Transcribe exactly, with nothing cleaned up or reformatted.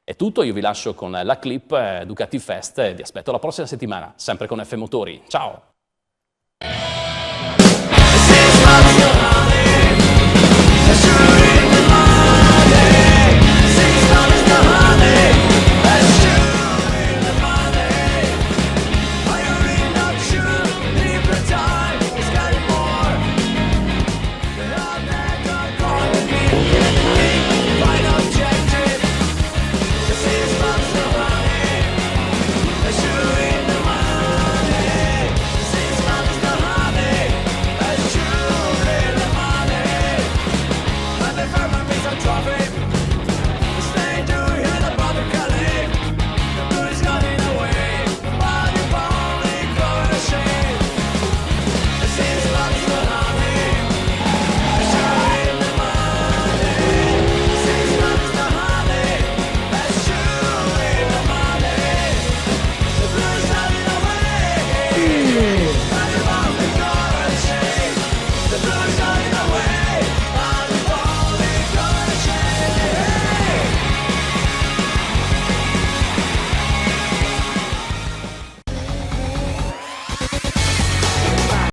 È tutto, io vi lascio con la clip eh, Ducati Fest e vi aspetto la prossima settimana, sempre con F Motori. Ciao!